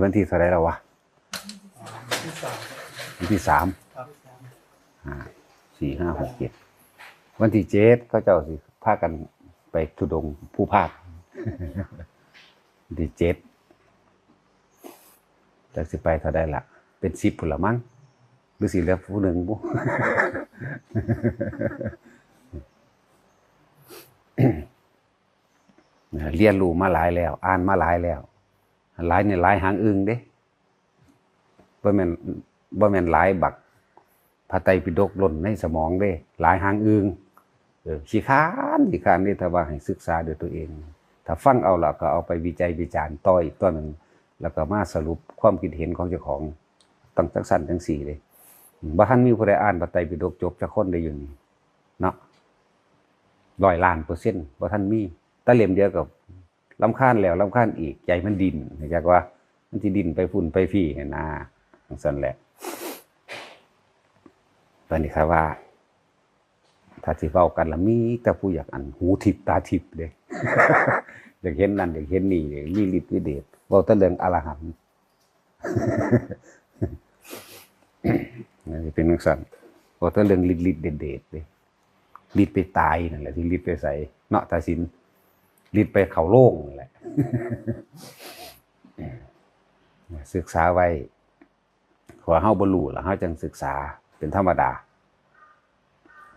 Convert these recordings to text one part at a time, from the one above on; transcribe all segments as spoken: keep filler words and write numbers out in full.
วันที่เท่าไหร่แล้ววะ ที่สาม วันที่สาม ครับ ห้า สี่ ห้า หก เจ็ด วันที่เจ็ดเขาเจ้าสิพากันไปธุดงค์ภูพาน วันที่เจ็ดจักสิไปเท่าใดล่ะ เป็นสิบพุ้นละมั้ง หรือสิเหลือผู้หนึ่งบุ เรียนรู้มาหลายแล้ว อ่านมาหลายแล้ว หลายเนี่ยหลายหางอึ่งเด้ บ่แม่นบ่แม่นหลายบักพระไตรปิฎกหล่นในสมองเด้ หลายหางอึ่ง เออ ขี้คร้านขี้คร้านเด้ ถ้าว่าให้ศึกษาด้วยตัวเอง ถ้าฟังเอาแล้วก็เอาไปวิจัยวิจารณ์ต่ออีกต่อหนึ่ง แล้วก็มาสรุปความคิดเห็นของเจ้าของ ต้องจังซั่นจังซี่เด้ บ่ทันมีผู้ใดอ่านพระไตรปิฎกจบจักคนได้อยู่นี่เนาะ ร้อยล้านเปอร์เซ็นต์ บ่ทันมี แต่เล่มเดียวก็รำคาญแล้วรำคาญอีก ใจมันดิ้น จักว่ามันสิดิ้นไปพุ้นไปพี้หั้นนะ จังซั่นแหละ บัดนี้ครับว่า ถ้าสิเว้ากันละมีแต่ผู้อยากอันหูทิพย์ตาทิพย์เด้ อยากเห็นนั่นอยากเห็นนี่ มีฤทธิ์มีเดช เว้าแต่เรื่องอรหันต์ นั่นสิเป็นจังซั่น เว้าแต่เรื่องฤทธิ์ฤทธิ์เดชเดชเด้ ฤทธิ์ไปตายนั่นแหละ ที่ฤทธิ์ไปไสเนาะ ตาสิน ฤทธิ์ไปเข้าโลงนั่นแหละ ศึกษาไว้ เพราะว่าเฮาบ่รู้ล่ะ เฮาจังศึกษาเป็นธรรมดา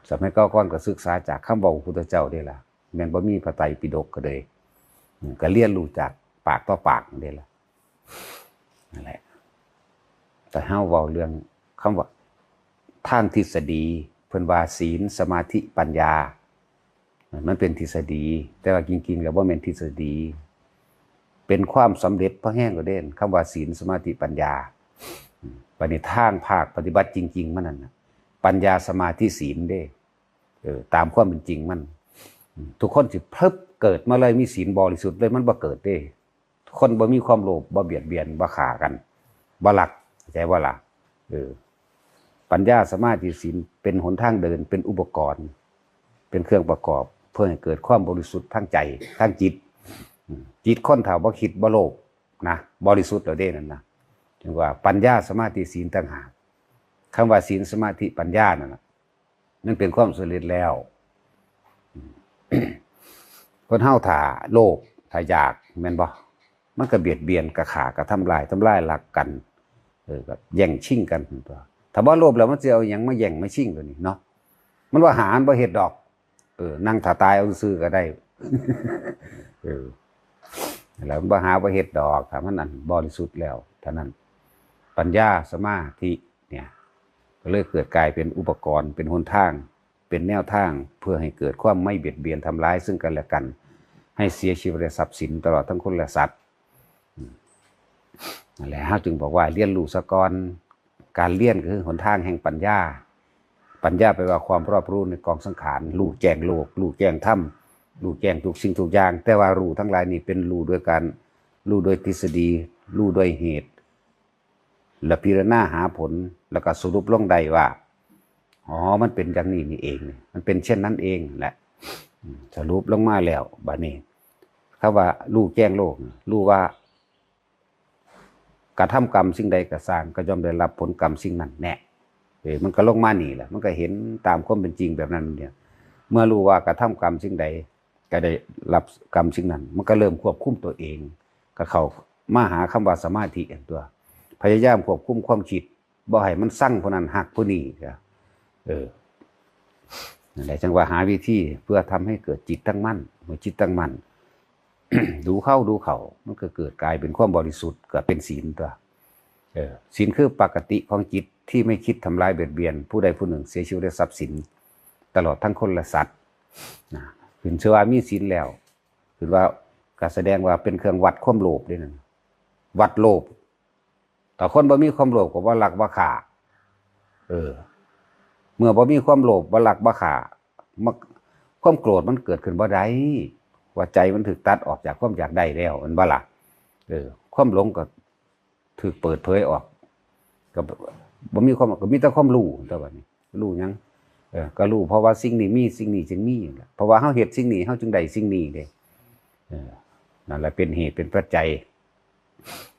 สมัยเก่าก่อนก็ศึกษาจากคำเว้าของพุทธเจ้าเด้ล่ะ แม่นบ่มีพระไตรปิฎกก็เลย อืม ก็เรียนรู้จากปากต่อปากเด้ล่ะ นั่นแหละ แต่เฮาเว้าเรื่องคำว่าทางทฤษฎี เพิ่นว่าศีล สมาธิ ปัญญา มันเป็นทฤษฎี แต่ว่าจริงๆแล้วบ่แม่นทฤษฎี เป็นความสำเร็จพอแฮงกว่าเด้ คำว่าศีล สมาธิ ปัญญา อืม บัดนี้ทางภาคปฏิบัติจริงๆมันนั่นน่ะ ปัญญา สมาธิ ศีลเด้ เออ ตามความเป็นจริงมัน อืม ทุกคนสิพลึบเกิดมาเลยมีศีลบริสุทธิ์เลย มันบ่เกิดเด้ คนบ่มีความโลภ บ่เบียดเบียน บ่ฆ่ากัน บ่ลัก เข้าใจบ่ล่ะ เออ ปัญญา สมาธิ ศีล เป็นหนทางเดิน เป็นอุปกรณ์ เป็นเครื่องประกอบ เพื่อให้เกิดความบริสุทธิ์ทางใจ ทางจิต อืม จิตคนถ้าบ่คิดบ่โลภนะ บริสุทธิ์แล้วเด้นั่นนะ จึงว่าปัญญา สมาธิ ศีลต่างหาก คำว่าศีล สมาธิ ปัญญานั่นน่ะ มันเป็นความสำเร็จแล้ว คนเฮาถ้าโลภ ถ้าอยาก แม่นบ่ มันก็เบียดเบียน ก็ฆ่า ก็ทำลาย ทำลาย ลักกัน เออ ก็แย่งชิงกัน ถ้าบ่โลภแล้วมันสิเอาหยังมาแย่งมาชิงตัวนี้เนาะ มันว่าหา มันบ่เฮ็ดดอก เออ นั่งถ้าตายเอาซื่อๆก็ได้ เออ แล้วมันบ่หาบ่เฮ็ดดอก ถ้ามันอันบริสุทธิ์แล้ว เท่านั้น ปัญญา สมาธิ เนี่ย ก็เลยเกิดกลายเป็นอุปกรณ์ เป็นหนทาง เป็นแนวทาง เพื่อให้เกิดความไม่เบียดเบียนทำร้ายซึ่งกันและกัน ให้เสียชีวิตและทรัพย์สิน ตลอดทั้งคนและสัตว์ อืม นั่นแหละ เฮาจึงบอกว่าเรียนรู้ซะก่อน การเรียนก็คือหนทางแห่งปัญญา ปัญญาแปลว่าความรอบรู้ในกองสังขาร รู้แจ้งโลก รู้แจ้งธรรม รู้แจ้งทุกสิ่งทุกอย่าง แต่ว่ารู้ทั้งหลายนี่เป็นรู้โดยการ รู้โดยทฤษฎี รู้โดยเหตุ และพิจารณาหาผล แล้วก็สรุปลงได้ว่า อ๋อ มันเป็นอย่างนี้นี่เอง มันเป็นเช่นนั้นเองแหละ อืม สรุปลงมาแล้ว บัดนี้ คำว่ารู้แจ้งโลก รู้ว่า กระทำกรรมสิ่งใดก็ซ่าง ก็ย่อมได้รับผลกรรมสิ่งนั้นแน่ เออ มันก็ลงมานี่แหละ มันก็เห็นตามความเป็นจริงแบบนั้นเนี่ย เมื่อรู้ว่ากระทำกรรมสิ่งใด ก็ได้รับกรรมสิ่งนั้น มันก็เริ่มควบคุมตัวเอง ก็เข้ามาหาคำว่าสมาธิอันตัว พยายามควบคุมความคิด บ่ให้มันซังผู้นั้นฮักผู้นี้ เออ นั่นแหละ จังว่าหาวิธีเพื่อทำให้เกิดจิตตั้งมั่น เมื่อจิตตั้งมั่น ดูเข้าดูเข้า มันก็เกิดกลายเป็นความบริสุทธิ์ ก็เป็นศีลตัว เออ ศีลคือปกติของจิตที่ไม่คิดทำร้ายเบียดเบียนผู้ใดผู้หนึ่ง เสียชีวิตและทรัพย์สิน ตลอดทั้งคนและสัตว์ นะ ขึ้นชื่อว่ามีศีลแล้ว คือว่าก็แสดงว่าเป็นเครื่องวัดความโลภเด้นั่น วัดโลภ ถ้าคนบ่มีความโลภก็บ่ลักบ่ฆ่า เออ เมื่อบ่มีความโลภบ่ลักบ่ฆ่า มัน ความโกรธมันเกิดขึ้นบ่ได้ ว่าใจมันถูกตัดออกจากความอยากได้แล้ว แม่นบ่ล่ะ เออ ความหลงก็ถูกเปิดเผยออก ก็บ่มีความ ก็มีแต่ความรู้ แต่บัดนี้ รู้หยัง เออ ก็รู้เพราะว่าสิ่งนี้มี สิ่งนี้จึงมีนั่นแหละ เพราะว่าเฮาเฮ็ดสิ่งนี้ เฮาจึงได้สิ่งนี้เด้ เออ นั่นแหละเป็นเหตุเป็นปัจจัย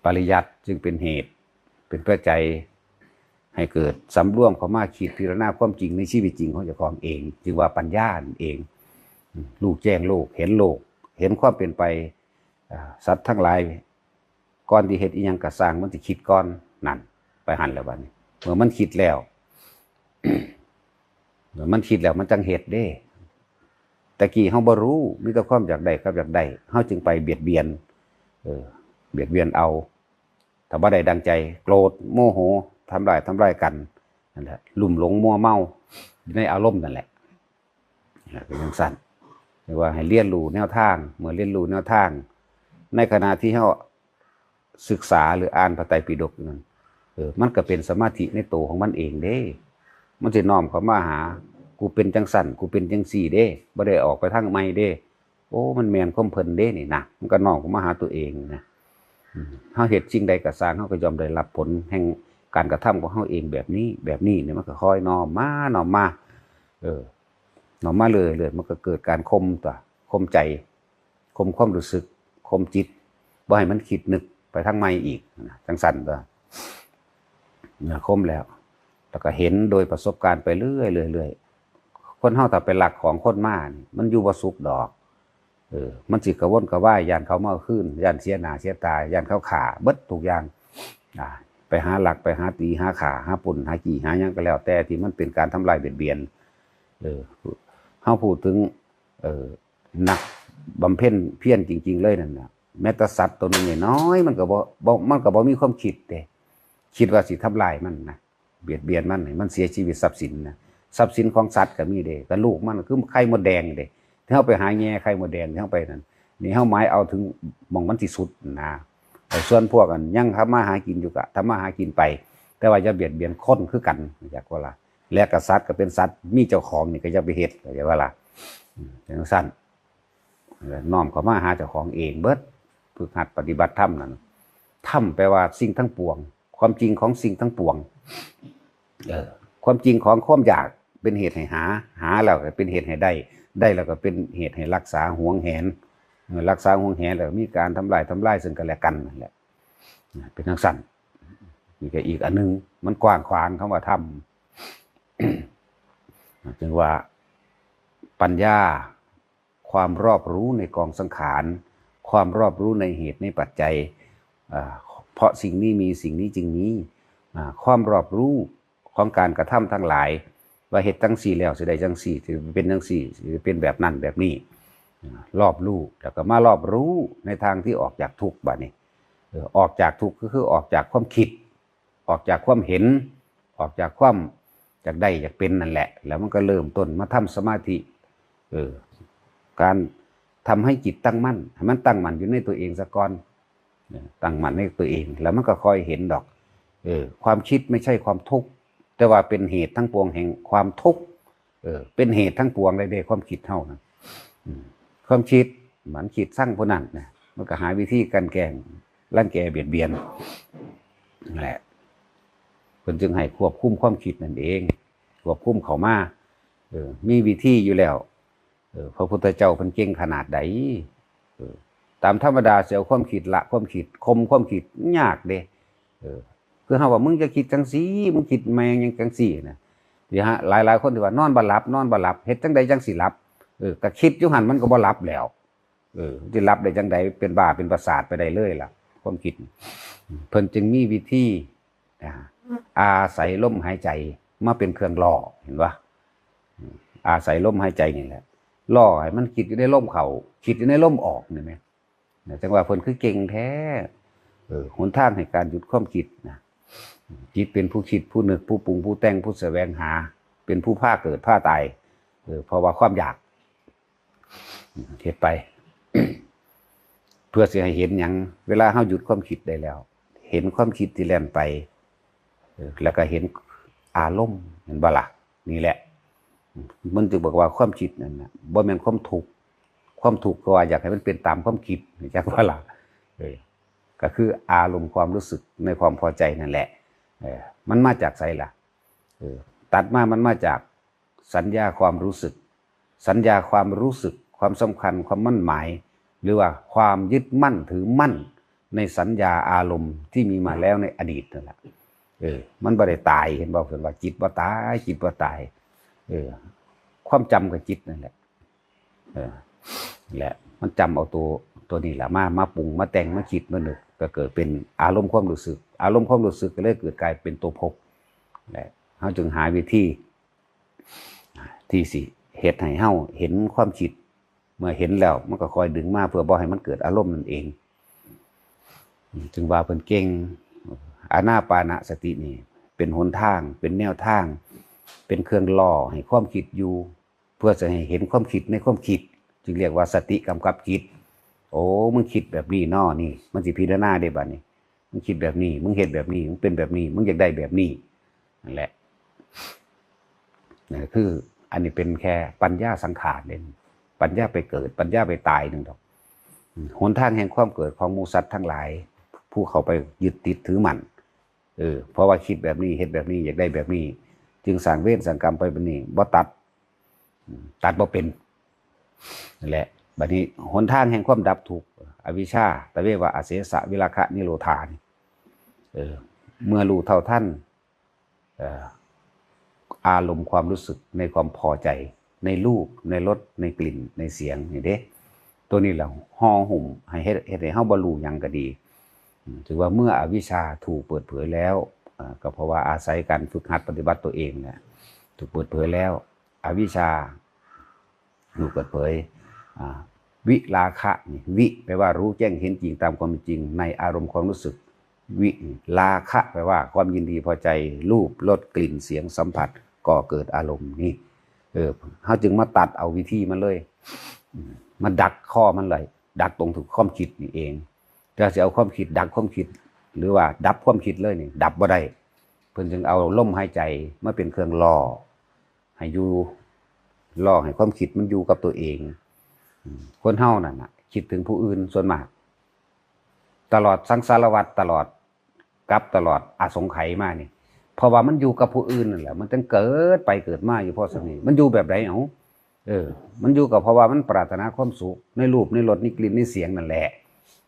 ปริยัติจึงเป็นเหตุ เป็นปัจจัย ให้เกิดสำรวมเข้ามาคิดพิจารณาความจริงในชีวิตจริงของเจ้าของเอง จึงว่าปัญญานั่นเอง รู้แจ้งโลก เห็นโลก เห็นความเป็นไป อ่า สัตว์ทั้งหลาย ก่อนที่เฮ็ดอีหยังกะซ่าง มันสิคิดก่อน นั่น ไปหั่นแล้วบัดนี้ เมื่อมันคิดแล้ว เมื่อมันคิดแล้วมันจั่งเฮ็ดเด้ แต่กี้เฮาบ่รู้ มีแต่ความอยากได้กับอยากได้ เฮาจึงไปเบียดเบียน เออ เบียดเบียนเอา ถ้าบ่ได้ดังใจ โกรธ โมโห ทำร้าย ทำร้ายกัน นั่นแหละ ลุ่มหลงมัวเมา อยู่ในอารมณ์นั่นแหละ เป็นจั่งซั้น เรียกว่าให้เรียนรู้แนวทาง เมื่อเรียนรู้แนวทาง ในขณะที่เฮาศึกษาหรืออ่านพระไตรปิฎกนั้น เออ มันก็เป็นสมาธิในตัวของมันเองเด้ มันสิน้อมเข้ามาหา กูเป็นจั่งซั้น กูเป็นจั่งซี้เด้ บ่ได้ออกไปทางใหม่เด้ โอ้ มันแม่นความเพิ่นเด้นี่นะ มันก็น้อมเข้ามาหาตัวเองนะ อืม เฮาเฮ็ดสิ่งใดก็ซ่าง เฮาก็ย่อมได้รับผลแห่งการกระทำของเฮาเองแบบนี้ แบบนี้เนี่ย มันก็ค่อยน้อมมา น้อมมา เออ น้อมมาเรื่อยๆ มันก็เกิดการข่มตัว ข่มใจ ข่มความรู้สึก ข่มจิต บ่ให้มันคิดนึกไปทางใหม่อีกนะ จั่งซั้นตัว นะ ข่มแล้ว แล้วก็เห็นโดยประสบการณ์ไปเรื่อยๆ เรื่อยๆ คนเฮาถ้าไปลักของคนมานี่ มันอยู่บ่สุขดอก เออ มันสิกระวนกระวาย ย้านเขามาเอาคืน ย้านเสียหน้าเสียตา ย้านเขาฆ่า เบิดทุกอย่าง อ่า ไปหาลัก ไปหาตี หาฆ่า หาปล้น หาจี้ หาหยังก็แล้วแต่ ที่มันเป็นการทำลายเบียดเบียน เออ เฮาพูดถึง เออ นักบำเพ็ญเพียรจริงๆ เลยนั่นน่ะ แม้แต่สัตว์ตัวหนึ่งน้อยๆ มันก็บ่ บ่ มันก็บ่มีความคิดเด้ คิดว่าสิทำลายมันนะ เบียดเบียนมันให้มันเสียชีวิตทรัพย์สินนะ ทรัพย์สินของสัตว์ก็มีเด้ ก็ลูกมันคือไข่มดแดงเด้ ที่เฮาไปหาแง่ไข่มดแดงที่เฮาไปนั่น นี่เฮาหมายเอาถึงหม่องมันสิสุดนะ แต่ส่วนพวกอันยังทำมาหากินอยู่ก็ทำมาหากินไป แต่ว่าอย่าเบียดเบียนคนคือกัน อยากว่าล่ะ และกษัตริย์ก็เป็นสัตว์มีเจ้าของนี่ก็อย่าไปเฮ็ด เข้าใจบ่ล่ะ อืม จั่งซั้น เออ น้อมเข้ามาหาเจ้าของเองเบิด ฝึกหัดปฏิบัติธรรมนั่น ธรรมแปลว่าสิ่งทั้งปวง ความจริงของสิ่งทั้งปวง เออ ความจริงของความอยากเป็นเหตุให้หา หาแล้วก็เป็นเหตุให้ได้ ได้แล้วก็เป็นเหตุให้รักษาหวงแหน เออ รักษาหวงแหนแล้วก็มีการทำลาย ทำลายซึ่งกันและกันนั่นแหละ เป็นจั่งซั้น นี่ก็อีกอันหนึ่ง มันกว้างขวางคำว่าธรรม จึงว่าปัญญา ความรอบรู้ในกองสังขาร ความรอบรู้ในเหตุในปัจจัย อ่า เพราะสิ่งนี้มี สิ่งนี้จึงมี อ่า ความรอบรู้ของการกระทำทั้งหลาย ว่าเฮ็ดจั่งซี้แล้วสิได้จั่งซี้ สิเป็นจั่งซี้ สิเป็นแบบนั้นแบบนี้ อ่า รอบรู้ แล้วก็มารอบรู้ในทางที่ออกจากทุกข์บัดนี้ เออ ออกจากทุกข์ก็คือออกจากความคิด ออกจากความเห็น ออกจากความอยากได้อยากเป็นนั่นแหละ แล้วมันก็เริ่มต้นมาทำสมาธิ เออ การทำให้จิตตั้งมั่น ให้มันตั้งมั่นอยู่ในตัวเองซะก่อน เออ ตั้งมั่นในตัวเอง แล้วมันก็ค่อยเห็นดอก เออ ความคิดไม่ใช่ความทุกข์ แต่ว่าเป็นเหตุทั้งปวงแห่งความทุกข์ เออ เป็นเหตุทั้งปวงเลยเด้ ความคิดเฮานะ อืม ความคิดมันคิดซังผู้นั้นนะ มันก็หาวิธีกลั่นแกล้ง รังแกเบียดเบียน นั่นแหละ เพิ่นจึงให้ควบคุมความคิดนั่นเอง ควบคุมเข้ามา เออ มีวิธีอยู่แล้ว เออ พระพุทธเจ้าเพิ่นเก่งขนาดใด เออ ตามธรรมดาสิเอาความคิดละความคิด ข่มความคิดยากเด้ เออ คือเฮาว่ามึงจะคิดจั่งซี้ มึงคิดแม่งหยังจั่งซี้นะ ที่ฮะ หลายๆ คนที่ว่านอนบ่หลับ นอนบ่หลับ เฮ็ดจั่งใดจั่งสิหลับ เออ ก็คิดอยู่หั่นมันก็บ่หลับแล้ว เออ สิหลับได้จั่งใด เป็นบ้าเป็นประสาทไปได้เลยล่ะ ความคิด เพิ่นจึงมีวิธี นะ อาศัยลมหายใจมาเป็นเครื่องล่อ เห็นบ่ อืม อาศัยลมหายใจนี่แหละ ล่อให้มันคิดอยู่ในลมเข้า คิดอยู่ในลมออกนี่แหม นะ จั่งว่าเพิ่นคือเก่งแท้ เออ หนทางให้การหยุดความคิดนะ จิตเป็นผู้คิด ผู้นึก ผู้ปรุง ผู้แต่ง ผู้แสวงหา เป็นผู้พาเกิดพาตาย เออ เพราะว่าความอยาก เฮ็ดไป เพื่อสิให้เห็นหยัง เวลาเฮาหยุดความคิดได้แล้ว เห็นความคิดที่แล่นไป เออ แล้วก็เห็นอารมณ์ เห็นบ่ล่ะ นี่แหละ มันจึงบอกว่าความคิดนั่นน่ะ บ่แม่นความทุกข์ ความทุกข์ก็ว่าอยากให้มันเป็นตามความคิด จักบ่ล่ะ เออ ก็คืออารมณ์ความรู้สึกในความพอใจนั่นแหละ เออ มันมาจากไสล่ะ เออ ตัดมามันมาจากสัญญาความรู้สึก สัญญาความรู้สึก ความสำคัญ ความมั่นหมาย หรือว่าความยึดมั่นถือมั่น ในสัญญาอารมณ์ที่มีมาแล้วในอดีตนั่นแหละ เออ มันบ่ได้ตาย เห็นบ่ เพิ่นว่าจิตบ่ตาย จิตบ่ตาย เออ ความจำกับจิตนั่นแหละ เออ และมันจำเอาตัว ตัวนี้แหละมา มาปรุง มาแต่ง มาคิด มานึก ก็เกิดเป็นอารมณ์ความรู้สึก อารมณ์ความรู้สึกก็เลยเกิดกลายเป็นตัวภพและเฮาจึงหาวิธี ที่สิเฮ็ดให้เฮาเห็นความคิด เมื่อเห็นแล้วมันก็คอยดึงมาเพื่อบ่ให้มันเกิดอารมณ์นั่นเอง จึงว่าเพิ่นเก่ง อานาปานสตินี่เป็นหนทาง เป็นแนวทาง เป็นเครื่องล่อให้ความคิดอยู่ เพื่อจะให้เห็นความคิดในความคิด จึงเรียกว่าสติกำกับจิต โอ้ มึงคิดแบบนี้น้อนี่ มันสิพิจารณาได้บัดนี้ มึงคิดแบบนี้ มึงเฮ็ดแบบนี้ มึงเป็นแบบนี้ มึงอยากได้แบบนี้ นั่นแหละ นั่นคือ อันนี้เป็นแค่ปัญญาสังขารเอง ปัญญาไปเกิด ปัญญาไปตายหนึ่งดอก หนทางแห่งความเกิดของหมู่สัตว์ทั้งหลาย ผู้เข้าไปยึดติดถือมั่น เออ เพราะว่าคิดแบบนี้ เฮ็ดแบบนี้ อยากได้แบบนี้ จึงสร้างเวรสร้างกรรมไปแบบนี้ บ่ตัด ตัดบ่เป็น นั่นแหละ บัดนี้หนทางแห่งความดับทุกข์ อวิชชา ตะเววะ อเสสะ วิราคะ นิโรธานี่ เออ เมื่อรู้เท่าทัน เอ่อ อารมณ์ความรู้สึกในความพอใจ ในรูป ในรส ในกลิ่น ในเสียงนี่เด้ ตัวนี้แหละห่อหุ้มให้เฮ็ด เฮ็ดให้เฮาบ่รู้หยังก็ดี อืม ถือว่าเมื่ออวิชชาถูกเปิดเผยแล้ว อ่า ก็เพราะว่าอาศัยการฝึกหัดปฏิบัติตัวเองแหละ ถูกเปิดเผยแล้ว อวิชชาถูกเปิดเผย อ่า วิราคะนี่ วิ แปลว่ารู้แจ้งเห็นจริงตามความเป็นจริงในอารมณ์ความรู้สึก วิ ราคะ แปลว่าความยินดีพอใจ รูป รส กลิ่น เสียง สัมผัส ก่อเกิดอารมณ์นี่ เออ เฮาจึงมาตัดเอาวิธีมันเลย อืม มาดักคอมันเลย ดักตรงถูกความคิดนี่เอง ถ้าสิเอาความคิดดักความคิด หรือว่าดับความคิดเลยนี่ ดับบ่ได้ เพิ่นจึงเอาลมหายใจมาเป็นเครื่องล่อ ให้อยู่ ล่อให้ความคิดมันอยู่กับตัวเอง อืม คนเฮานั่นน่ะ คิดถึงผู้อื่นส่วนมาก ตลอดสังสารวัฏ ตลอด กับตลอดอสงไขยมานี่ เพราะว่ามันอยู่กับผู้อื่นนั่นแหละ มันจึงเกิดไปเกิดมาอยู่พอสำนี้ มันอยู่แบบใดเอ้า เออ มันอยู่กับเพราะว่ามันปรารถนาความสุขในรูป ในรส ในกลิ่น ในเสียงนั่นแหละ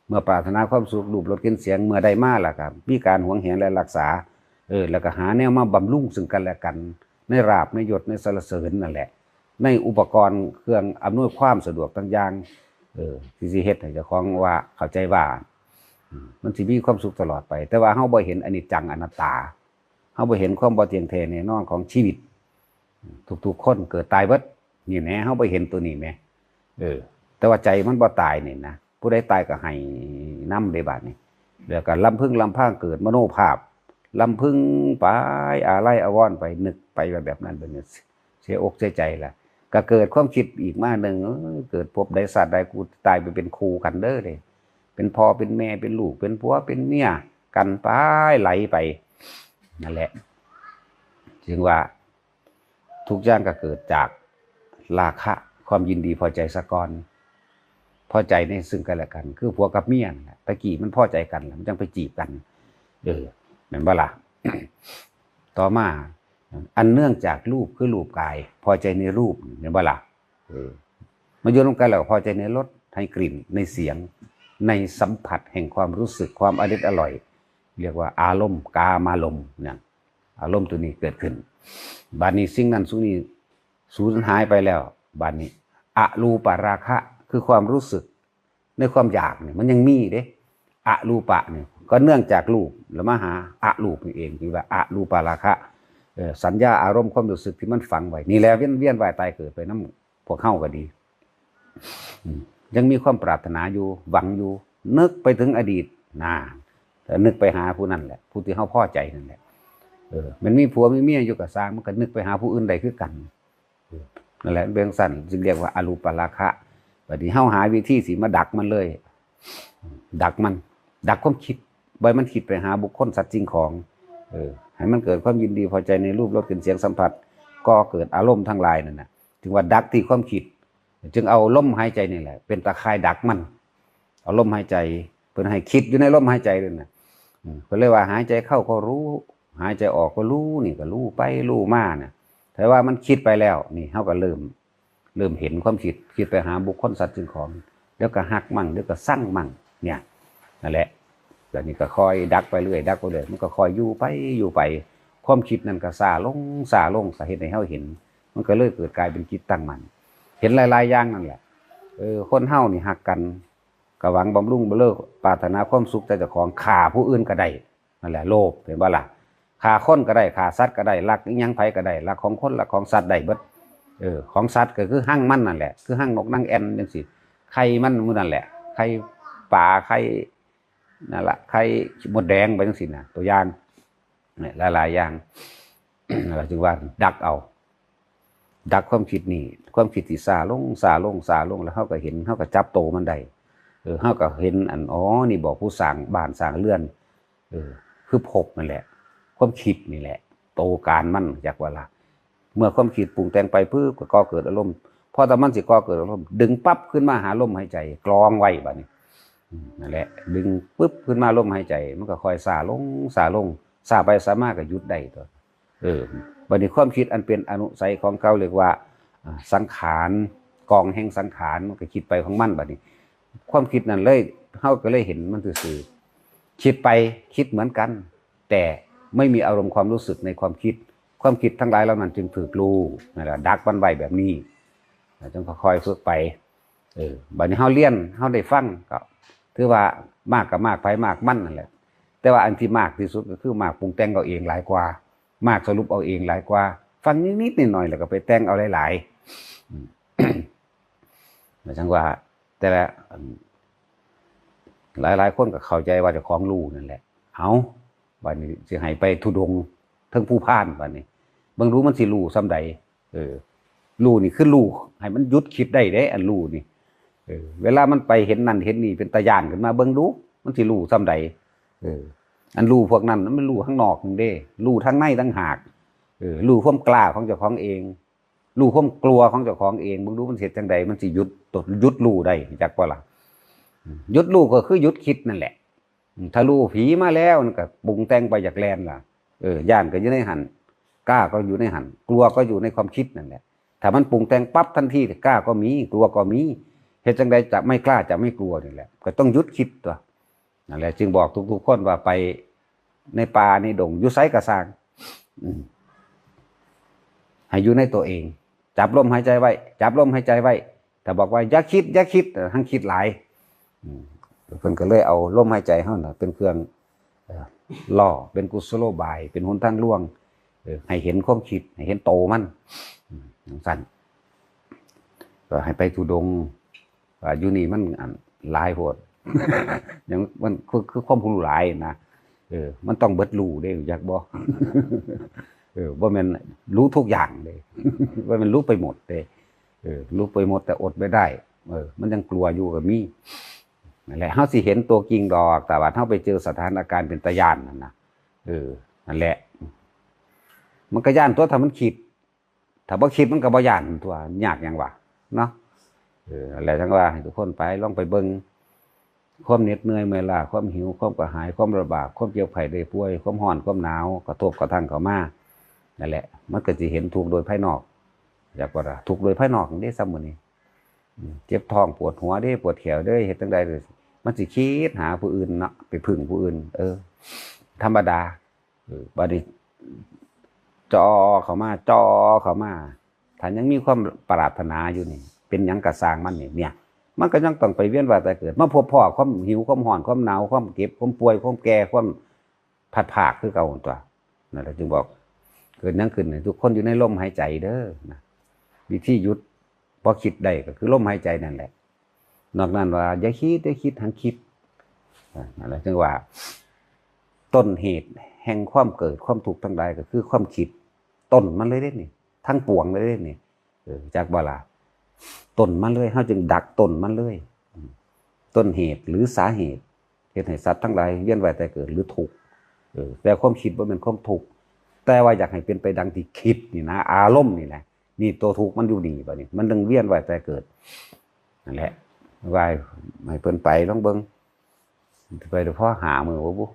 เมื่อปรารถนาความสุขรูป รส กลิ่น เสียง เมื่อได้มาแล้วก็มีการหวงแหนและรักษา เออ แล้วก็หาแนวมาบำรุงซึ่งกันและกัน ในลาภ ในยศ ในสรรเสริญนั่นแหละ ในอุปกรณ์เครื่องอำนวยความสะดวกต่างอย่าง เออ ที่สิเฮ็ดให้เจ้าของว่าเข้าใจว่า อืม มันสิมีความสุขตลอดไป แต่ว่าเฮาบ่เห็นอนิจจังอนัตตา เฮาบ่เห็นความบ่เที่ยงแท้แน่นอนของชีวิต ทุกๆคนเกิดตายเบิด นี่แหม เฮาบ่เห็นตัวนี้แหม เออ แต่ว่าใจมันบ่ตายนี่นะ ผู้ใดตายก็ไห้นำเด้บาดนี้ แล้วก็ลำพึงลำพันเกิดมโนภาพ ลำพึงไป อาลัยอาวรณ์ไป นึกไปแบบนั้นแบบนี้ เสียอกเสียใจล่ะ ก็เกิดความคิดอีกมาหนึ่ง เอ้ย เกิดภพใดชาติใดกูตายไปเป็นคู่กันเด้อเด้ เป็นพ่อเป็นแม่ เป็นลูก เป็นผัวเป็นเมียกันไป ไหลไป นั่นแหละ จึงว่าทุกอย่างก็เกิดจากราคะ ความยินดีพอใจซะก่อน พอใจในซึ่งกันและกัน คือผัวกับเมียนั่นแหละ ตะกี้มันพอใจกันแล้วมันจังไปจีบกัน เออ แม่นบ่ล่ะ ต่อมา อันเนื่องจากรูปคือรูปกาย พอใจในรูป แม่นบ่ล่ะ เออ มาอยู่นำกันแล้วพอใจในรส ในกลิ่น ในเสียง ในสัมผัสแห่งความรู้สึก ความอริดอร่อย เรียกว่าอารมณ์ กามารมณ์เนี่ย อารมณ์ตัวนี้เกิดขึ้น บัดนี้สิ่งนั้นสิ่งนี้สูญหายไปแล้ว บัดนี้ อรูปราคะ คือความรู้สึกในความอยากนี่มันยังมีเด้ อรูปะนี่ก็เนื่องจากรูปแล้วมาหาอรูปนี่เอง ที่ว่าอรูปราคะ เอ่อ สัญญาอารมณ์ความรู้สึกที่มันฝังไว้ นี่แหละเวียน เวียนว่ายตายเกิดไปนำพวกเฮาก็ดี อืม ยังมีความปรารถนาอยู่ หวังอยู่ นึกไปถึงอดีต น่า แต่นึกไปหาผู้นั่นแหละ ผู้ที่เฮาพอใจนั่นแหละ เออ มันมีผัวมีเมียอยู่ก็ซ่าง มันก็นึกไปหาผู้อื่นได้คือกัน เออ นั่นแหละ เรื่องสั้นจึงเรียกว่าอรูปราคะ บัดนี้เฮาหาวิธีสิมาดักมันเลย ดักมัน ดักความคิด บ่ให้มันคิดไปหาบุคคลสัตว์สิ่งของ เออ ให้มันเกิดความยินดีพอใจในรูป รส กลิ่น เสียง สัมผัส ก่อเกิดอารมณ์ทั้งหลายนั่นน่ะ จึงว่าดักที่ความคิด จึงเอาลมหายใจนี่แหละ เป็นตาข่ายดักมัน เอาลมหายใจ เพิ่นให้คิดอยู่ในลมหายใจเลยน่ะ อืม เพิ่นเลยว่าหายใจเข้าก็รู้ หายใจออกก็รู้ นี่ก็รู้ไปรู้มาน่ะ แต่ว่ามันคิดไปแล้ว นี่เฮาก็เริ่ม เริ่มเห็นความคิด คิดไปหาบุคคลสัตว์สิ่งของ เดี๋ยวก็ฮักมั่ง เดี๋ยวก็ซังมั่ง เนี่ย นั่นแหละ อันนี้ก็ค่อยดักไปเรื่อย ดักไปเรื่อย มันก็ค่อยอยู่ไป อยู่ไป ความคิดนั่นก็ซาลง ซาลง ก็เฮ็ดให้เฮาเห็น มันก็เลยเกิดกลายเป็นจิตตั้งมั่น เห็นหลายๆอย่างนั่นแหละ เออ คนเฮานี่ฮักกัน ก็หวังบำรุงบำเรอ ปรารถนาความสุขแต่เจ้าของ ฆ่าผู้อื่นก็ได้ นั่นแหละ โลภ เห็นบ่ล่ะ ฆ่าคนก็ได้ ฆ่าสัตว์ก็ได้ ลักอิหยังไผก็ได้ ลักของคน ลักของสัตว์ได้เบิด เออ ของสัตว์ก็คือฮังมันนั่นแหละ คือฮังนกฮังแอ่นจังซี่ ไข่มันหมู่นั่นแหละ ไข่ปลา ไข่ นั่นล่ะ ไข่มดแดงไปจังซี่นะ ตัวอย่าง เนี่ย หลายๆอย่าง เราจึงว่าดักเอา ดักความคิดนี่ ความคิดที่ซาลง ซาลง ซาลง แล้วเฮาก็เห็น เฮาก็จับโตมันได้ เออ เฮาก็เห็นอัน อ๋อ นี่บ่ผู้สร้างบ้านสร้างเรือน เออ คือภพนั่นแหละ ความคิดนี่แหละ โตการมัน จักว่าล่ะ เมื่อความคิดปรุงแต่งไปปุ๊บ ก็ก่อเกิดอารมณ์ พอแต่มันสิก่อเกิดอารมณ์ ดึงปั๊บขึ้นมาหาลมหายใจ กรองไว้บัดนี้ อืม นั่นแหละ ดึงปุ๊บขึ้นมาลมหายใจ มันก็ค่อยซาลง ซาลง ซาไปซามาก็หยุดได้ตัว เออ บัดนี้ความคิดอันเป็นอนุสัยของเขาเรียกว่า อ่า สังขาร กองแห่งสังขาร มันก็คิดไปของมันบัดนี้ ความคิดนั่นเลย เฮาก็เลยเห็นมันซื่อๆ คิดไป คิดเหมือนกัน แต่ไม่มีอารมณ์ความรู้สึกในความคิด ความคิดทั้งหลายเหล่านั้นจึงถูกรู้ นั่นแหละ ดักมันไว้แบบนี้ แล้วจึงค่อยๆฝึกไป เออ บัดนี้เฮาเรียน เฮาได้ฟัง ก็ถือว่ามากก็มากไผมากมันนั่นแหละ แต่ว่าอันที่มากที่สุดก็คือมากปรุงแต่งเอาเองหลายกว่า มากสรุปเอาเองหลายกว่า ฟังนิดๆหน่อยๆ แล้วก็ไปแต่งเอาหลายๆ อืม แล้วจังว่า แต่ละอัน หลายๆคนก็เข้าใจว่าเจ้าของรู้นั่นแหละ เอา บัดนี้สิให้ไปธุดงค์เทิงภูพาน บัดนี้ เบิ่งดูมันสิรู้ส่ำใด เออ รู้นี่คือรู้ให้มันหยุดคิดได้เด้ อันรู้นี่ เออ เวลามันไปเห็นนั่นเห็นนี่เป็นตาย้านขึ้นมา เบิ่งดู มันสิรู้ส่ำใด เออ อันรู้พวกนั้นมันรู้ข้างนอกนั่นเด้ รู้ทางในต่างหาก เออ รู้ความกล้าของเจ้าของเอง รู้ความกลัวของเจ้าของเอง เบิ่งดูมันสิเฮ็ดจังใด มันสิหยุด หยุดรู้ได้ จักบ่ล่ะ อืม หยุดรู้ก็คือหยุดคิดนั่นแหละ อืม ถ้ารู้ผีมาแล้วมันก็ปรุงแต่งไปอยากแล่นล่ะ เออ ย้านก็อยู่ในหั่น กล้าก็อยู่ในหั่น กลัวก็อยู่ในความคิดนั่นแหละ ถ้ามันปรุงแต่งปั๊บทันที กล้าก็มี กลัวก็มี เฮ็ดจังใดจะไม่กล้าจะไม่กลัวนี่แหละ ก็ต้องหยุดคิดตัว นั่นแหละ จึงบอกทุกๆคนว่าไปในป่าในดง อยู่ไสก็ซ่าง อืม ให้อยู่ในตัวเอง จับลมหายใจไว้ จับลมหายใจไว้ ถ้าบอกว่าอย่าคิด อย่าคิด เออ หังคิดหลาย อืม เพิ่นก็เลยเอาลมหายใจเฮาน่ะเป็นเครื่อง เอ่อ ล่อ เป็นกุศโลบาย เป็นหนทางลวง เออ ให้เห็นความคิด ให้เห็นโตมัน อืม จังซั่น ก็ให้ไปธุดงค์ ว่าอยู่นี่มันอันหลายโพด ยังมันคือ คือความรู้หลายนะ เออ มันต้องเบิดรู้เด้ จักบ่ เออ บ่แม่นรู้ทุกอย่างเด้ บ่แม่นรู้ไปหมดเด้ เออ รู้ไปหมดแต่อดไม่ได้ เออ มันยังกลัวอยู่ก็มี นั่นแหละ เฮาสิเห็นตัวจริงดอก แต่ว่าเฮาไปเจอสถานการณ์เป็นตาย้านนั่นนะ เออ นั่นแหละ มันก็ย้านตัว ถ้ามันคิด ถ้าบ่คิดมันก็บ่ย้านตัวยากหยังวะ เนาะ เออ นั่นแหละ จังว่าให้ทุกคนไป ลองไปเบิ่ง ความเหน็ดเหนื่อยเมื่อยล้า ความหิว ความกระหาย ความลำบาก ความเจ็บไข้ได้ป่วย ความร้อน ความหนาว กระทบกระทั่งเข้ามา นั่นแหละ มันก็สิเห็นทุกข์โดยภายนอก อยากว่าทุกข์โดยภายนอกนี่เด้ ซ้ำมื้อนี้ อืม เจ็บท้องปวดหัวเด้ ปวดแข้วเด้ เฮ็ดจั่งใด๋ มันสิคิดหาผู้อื่นเนาะ ไปพึ่งผู้อื่น เออ ธรรมดา เออ บัดนี้ จ่อเข้ามา จ่อเข้ามา ถ้ายังมีความปรารถนาอยู่นี่ เป็นหยังก็ซ่างมันนี่ เนี่ย มันก็ยังต้องไปเวียนว่ายตายเกิด มาพบพ้อความหิว ความร้อน ความหนาว ความเจ็บ ความป่วย ความแก่ ความพลัดพรากคือเก่าตั๊ว นั่นแหละจึงบอก เกิดหยังขึ้นให้ทุกคนอยู่ในลมหายใจเด้อนะ วิธีหยุด พอคิดได้ก็คือลมหายใจนั่นแหละ นอกนั้นว่าอย่าคิด อย่าคิด หังคิด อ่า นั่นแหละจึงว่า ต้นเหตุแห่งความเกิดความทุกข์ทั้งหลายก็คือความคิด ต้นมันเลยเด้นี่ ทั้งปวงเลยเด้นี่ เออ จักบ่ล่ะ ต้นมันเลย เฮาจึงดักต้นมันเลย อืม ต้นเหตุหรือสาเหตุ เฮ็ดให้สัตว์ทั้งหลายเวียนว่ายตายเกิดหรือทุกข์ เออ แต่ความคิดบ่แม่นความทุกข์ แต่ว่าอยากให้เป็นไปดังที่คิดนี่นะ อารมณ์นี่แหละ นี่ตัวทุกข์มันอยู่นี่บัดนี้ มันจึงเวียนว่ายตายเกิด นั่นแหละ ว่าให้เพิ่นไปลองเบิ่ง ไปเดี๋ยวพอหามื้อบ่บุ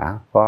อ้าว พอ